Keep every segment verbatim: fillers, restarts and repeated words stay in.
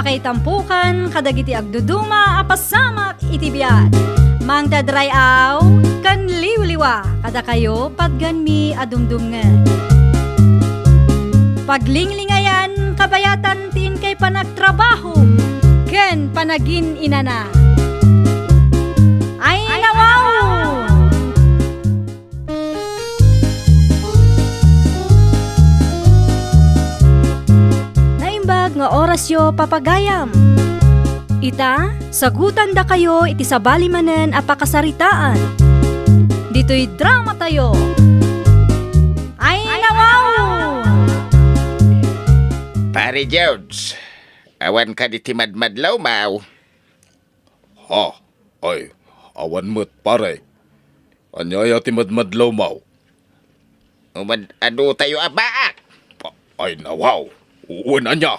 Pakaitampukan kadagiti agduduma a pasamak iti biag. Mangted ray-aw ken liwliwa kadakayo patganmi a dumdumngeg. Paglinglingayan kabayatan ti inkay panagtrabaho ken panagin-inana. Ay, nawaw! Naimbag nga orasyo, papagayam. Ita, sagutandakayo iti sabali manen a pakasaritaan. Ditoy dramatayo. Ay, nawaw! Pare George, awan kadi ti madmadlaw, maw? Ha? Ay, awan met, pare. Ania aya ti madmadlaw, maw? Umad-adotayo a baak. Pa-, ay, nawaw. Wen ania?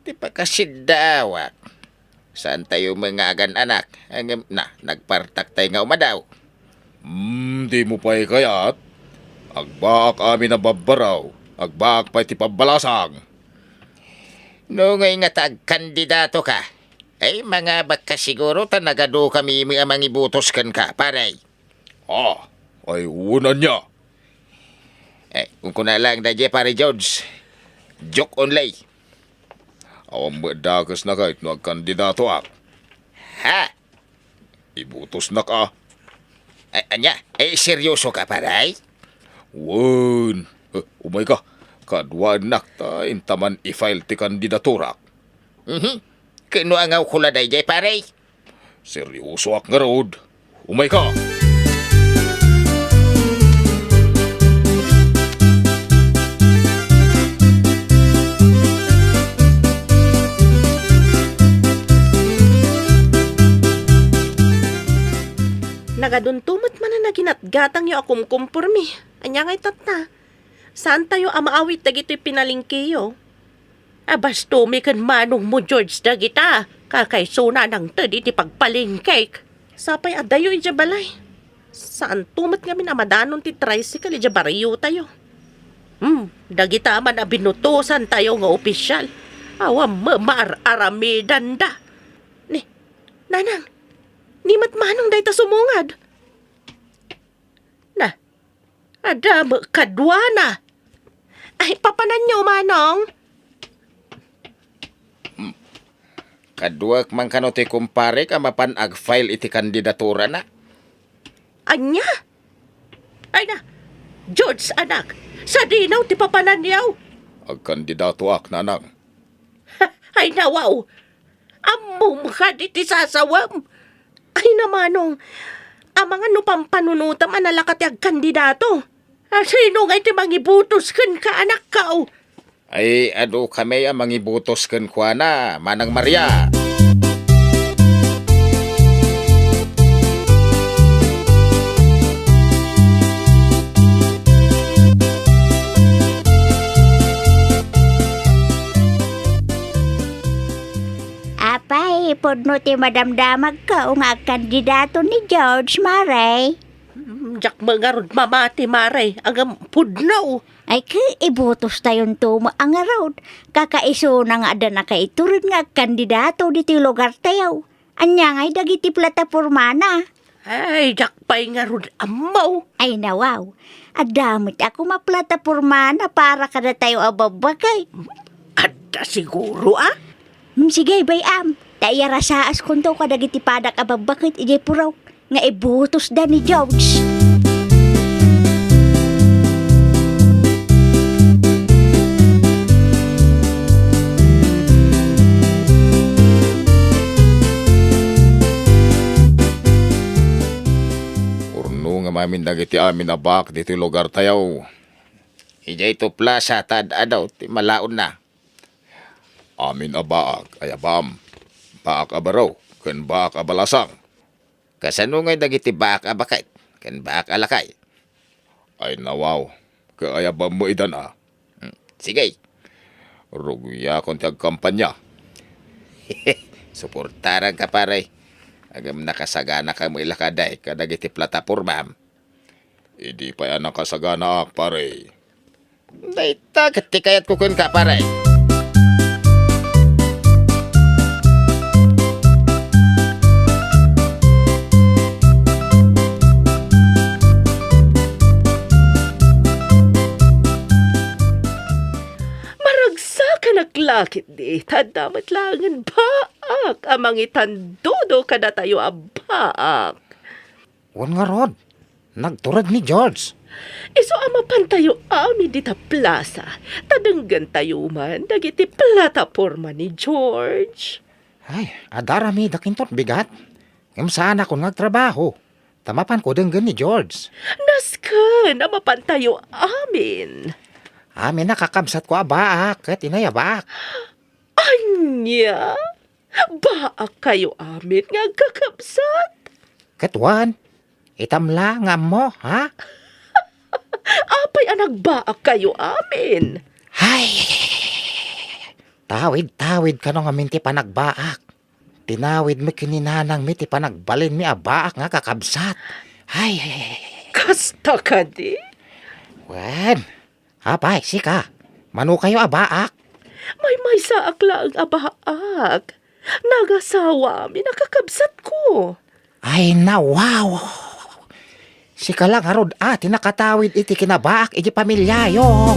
Ti pakasiddawak. Saantayo met nga agan-anak. Ngem, na, nagpartaktay nga umadaw. Hmm, dimo pay kayat? Agbaak amin a babbaraw. Agbaak pay ti pabbalasang. No ngay nga ta agkandidatoka, ay, mangabakka siguro ta nagadukami met a mangibutos kenka, pare. Ah, ay, wen ania? Eh, kunkuna lang daydiay, Pare George. Joke only. Awan met dakesna ket no agkandidatoak. Ha? Ibutosnak a. A-, ania? Eh, seryosoka, pare? Wen. Eh, umayka. Kaduaennak ta inta man i-file ti kandidaturak. Mhm. Ket no angawko la daydiay, pare? Seryosoak ngarud. Umayka. Nagadunto met manen a ginatgatangyo a kumkumpormi. Ania ngay tatta? Saantayo a maawit dagitoy pinalengkeyo? Abastomi ken manongmo, George, dagita. Kakaisuna a nangted iti pagpalengkek. Sapay adayo idiay balay. Saanto met ngamin a madanon ti tricycle idiay barriotayo. Hmm, dagita man a binutosantayo nga opisyal. Awan met maar-aramidanda. Ni, Nanang, ni met manong dayta sumungad. Na, adda met kaduana. Ay, papananyo, manong? Kaduak man kano ti kumparek a mapan ag-file iti kandidaturana. Ania? Ay na, George, anak, sadino ti papananyo? Agkandidatoak, nanang. Ay, nawaw! Ammom kadi ti sasawem? Ay, namanong, amangan no pampanunotem a nalaka ti agkandidato. A, sino ngay ti mangibutos kenka, anakko? Ay, adu kami a mangibutos kenkuana, Manang Maria. Apay, pudno ti madamdamagko nga agkandidato ni George, Mare. Mm, diak met ngarud mamati, Mare, ngem pudno. Ay, ket ibutostayonto met a ngarud. Kakaisuna nga adda nakaitured nga agkandidato ditoy lugartayo. Ania ngay dagiti platapormana? Ay, diak pay ngarud ammo. Ay, nawaw. Adda met a koma platapormana para kadatayo a babbaket. Adda siguro, a? Hmm, sige, bay-am. Ta iyarasaaskonto kadagiti padak a babbaket idiay purok nga ibutosda ni George. Pudno nga amin dagiti amin a baak ditoy lugartayo. Idiay to plaza ta ad-adaw ti malaonna. Amin a baak, ay, abam. Baak a baro, ken baak a balasang. Kasano ngay dagiti baak a baket, ken baak a lakay? Ay, nawaw, kaayabam mo idan a. Hmm, sige. Rugiakon ti agkampanya. Suportaranka, pare. Ngem nakasaganaka met la kadi kadagiti platapormam. Idi pay a nakasaganaak, pare. Dayta ket ti kayatko kenka, pare. A, ketdi, ta adda met laengen baak a mangitandudo kadatayo a baak. Wen ngarud, nagtured ni George. Isu a mapantayo amin dita plaza, ta denggentayo man dagiti plataporma ni George. Ay, adda aramidek inton bigat. Ngem saanakon nga agtrabaho, ta mapanko denggen ni George. Nasken a mapantayo amin. Amin a kakabsatko a baak ket inayabak. Ania? Baakkayo amin nga agkakabsat? Ket wen, itam la nga ammo, ha? Apay a nagbaakkayo amin? Ay! Tawid-tawid kano ngamin ti panagbaak. Tinawidmi ken ni nanangmi ti panagbalinmi a baak nga kakabsat. Ay, ay, ay, ay. Kasta kadi? Wen, apay, sika, mano kayo a baak? Maymaysaak laeng a baak. Nagasawami, nakakabsatko. Ay, nawaw! Sika la ngarud a ti nakatawid iti kinabaak iti pamiliayo.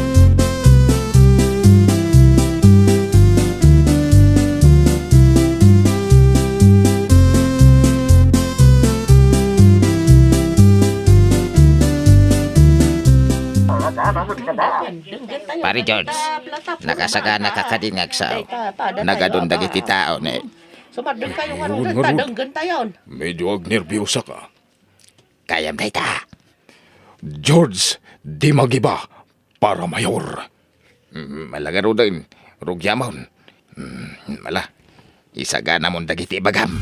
Pare George, nakasagana ka kadi nga agsaw? Nagadun dagiti tao, ne? Sumardeng kayo nga Ayun, rudod, ngarud. Tadenggen tayon. Medyo agnerbiosa ka. Kayam dayta. George Dimagiba para mayor. Mm, mala ngaruden, rugyamon. Mm, mala. Isaganamon dagiti ibagam.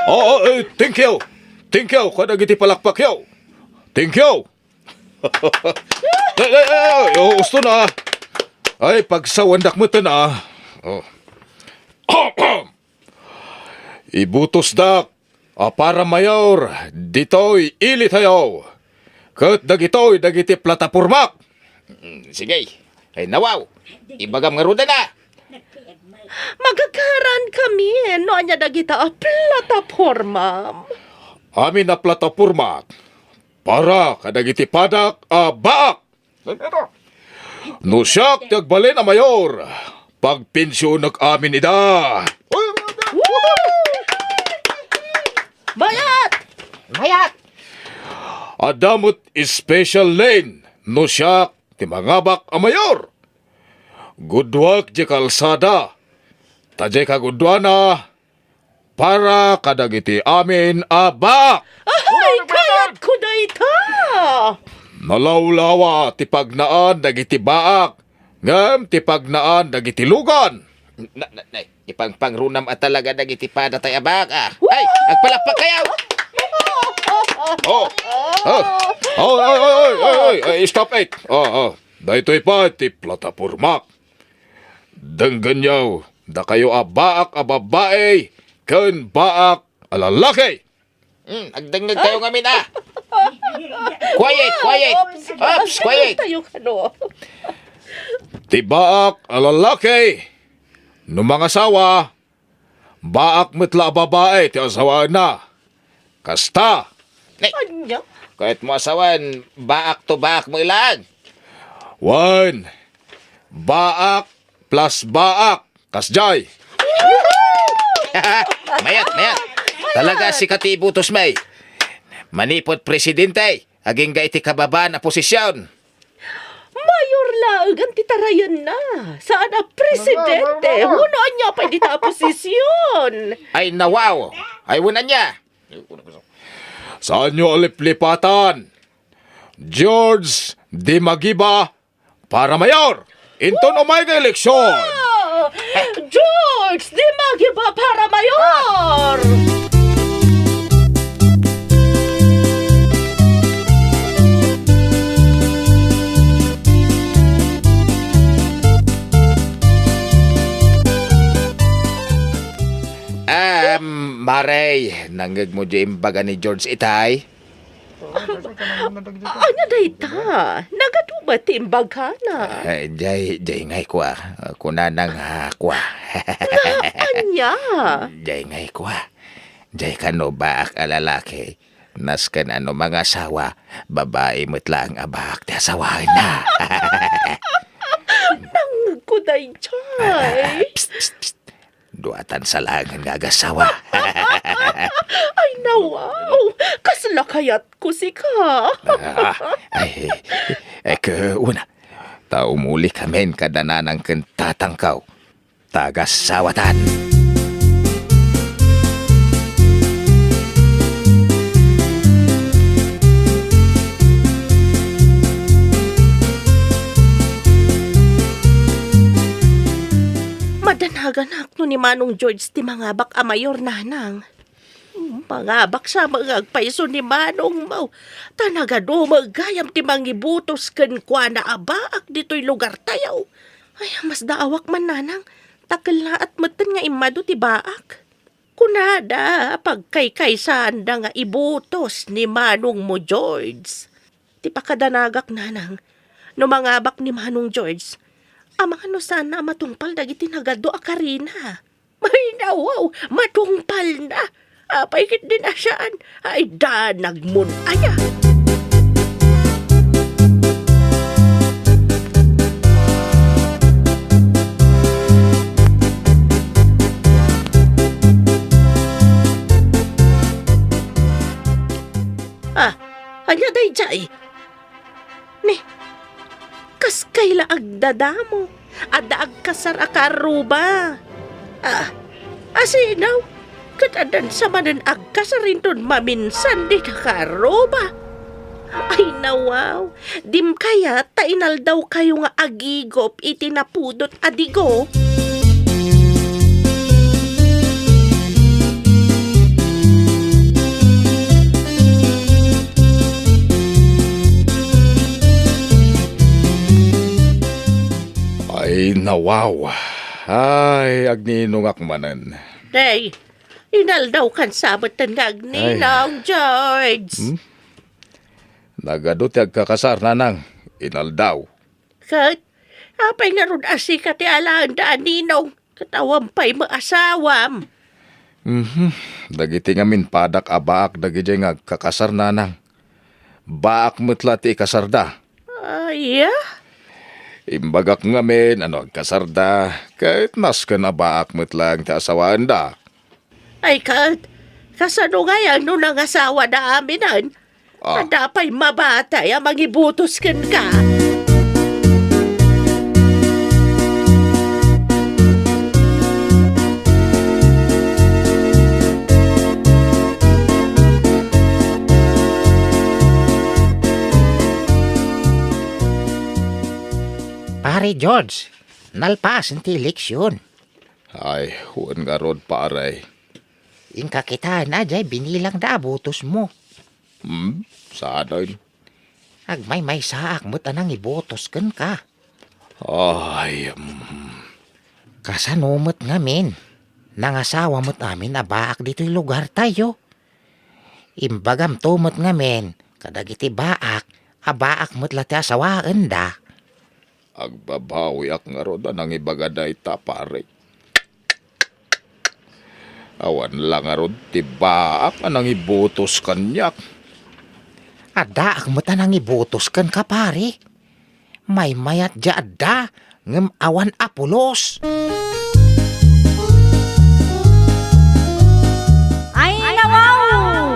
Oh, oh, eh, thank you. Thank you kadagiti palakpakyo. Thank you. Ay, ay, ay, ay, oh, usto na. Ay, pagsawandak met na. Oh. Ibutosdak a para mayor ditoy ili tayo. Ket dagitoy dagiti platapormak. Mm, sige. Ay, nawaw. Ibagam ngaruden a. Magagaran kami no ania dagita a plataporma. Amin a plataporma para kadagiti padak a baak. No siak ti agbalin a mayor, pagpensionek amin ida. Mayat! Mayat! Adda met special lane no siak ti mangabak a mayor. Gudduak diay kalsada, ta diay kagudduana, para kadagiti amin a baak. Ay, kayatko dayta! Nalawlawa ti pagnaan dagiti baak, ngem ti pagnaan dagiti lugan. Na, na, na, ipangpangrunam a talaga dagiti padatay a baak, a. Ay, agpalakpak kayo! Oh! Oh! Oh, ay, ay, ay, ay, ay, stop it! Oh, oh. Daytoy pay ti platapormak. Denggenyo, dakayo a baak a babbai ken baak a lalaki. Hmm, agdengngeg kayo ngamin, a. Quiet, quiet. Ops, ops, quiet. Tayo kano. Ti baak a lalaki, no mangasawa, baak met la a babai ti asawaenna. Kasta. Ania? Kayatmo asawan, baak to baak mo ilan. Wen, baak plus baak. Kasjay. Mayat, mayat. Talaga sika ti ibutos, may. Manipud presidente, agingga iti kababaan a posisyon. Mayor laeng ti tarayenna. Saan a presidente. Wenno ania pay dita a posisyon? Ay, nawaw. Ay, wen ania? Saanyo a liplipatan. George Dimagiba para mayor. Inton umay nga eleksyon. Oh! George Dimagiba para mayor! Em, Mare, nangngegmo diay imbaga ni George itay? Ania dayta? Nagadu met ti imbagana. Eh, jay, jay ngay kua. Kunana nga kua. Nga ania? Jay ngay kua. Jay kano baak a lalaki. Nasken a no mangasawa, babai met laeng a baak ti asawaenna. Nangngegko dayjay. Psst, psst, psst. Duatan sa laengen nga agasawa. Ay, nawaw! Kasla kayatko sika! Ah, ay, eh, ke, una, ta umuli kamin kada nanang ken tatangkaw. Tagasawatan. Madanaganak no ni Manong George ti mangabak a mayor, nanang. Mangabak sa nga agpayso ni Manong mo. Ta nagadu met gayam ti mangibutos kenkuana a baak ditoy lugartayo. Ay, masdaawak man, nanang. Ta kellaat metten nga immadu ti baak. Kunada a pagkaykaysaanda nga ibutos ni Manong mo, George. Ti pakadanagak, nanang, no mangabak ni Manong George, amangan no saanna a matungpal dagiti nagadu a karina. Ay, nawaw, matungpalna. Apay ket din a saan? Ay, danagmon aya. Ah, ania dayjay? Ni, kas kayla agdadamo, adda agkasar a kaarruba. Ah, asino? Ket addan sa manen agkasar inton maminsan dita kaarruba. Ay, nawaw, dim kayat ta inaldawkayo nga agigup iti napudot a digo? Ay, nawaw. Ay, agninongak manen. Day, inaldawkan sa metten nga agninong, George. Hmm? Nagadu ti agkakasar, nanang. Inaldaw. Ket, apay ngarud a sika ti alaenda a ninong, ket awan pay met asawam? Mhm. Dagiti ngamin padak a baak dagidiay nga agkakasar, nanang. Baak met la ti ikasarda. Aya? Imbagak ngamin a no agkasarda, ket nasken a baak met laeng ti asawaenda. Ay ket, kasano ngay a no nangasawada aminen? Ah. Adda pay mabatay a mangibutos kenka? Pare George, nalpasen ti eleksyon. Ay, wen ngarud, pare. Inka kitaen a jay binilangda a botosmo. Hmm? Saanen? Agmaymaysaak met a nangibotos kenka. Ay, mm. Kasano met ngamin? Nangasawa met amin a baak ditoy lugartayo. Imbagamto met ngamin kadagiti baak a baak met la ti asawaenda. Agbabawiak ngarud a nangibaga dayta, pare. Awan la ngarud ti baak a nangibotos kaniak. Addaak met a nangibotos kenka, pare. Maymayat diay adda, ngem awan a pulos. Ay, nawaw!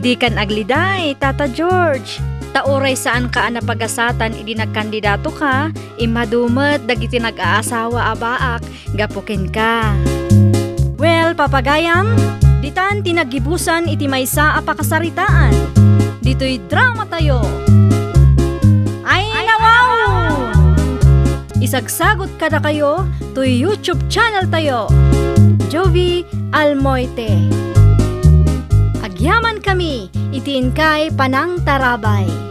Dikan agliday, Tata George. Ta uray saanka a napagasatan idi nagkandidatoka, immadu met dagiti nag-aasawa a baak gapu kenka. Well, papagayam, ditan ti naggibusan iti maysa a pakasaritaan. Ditoy dramatayo. Ay, nawaw! Isagsagot kadakayo toy YouTube channel tayo, Jovie Almoite. Agyamankami iti inkay panangtarabay.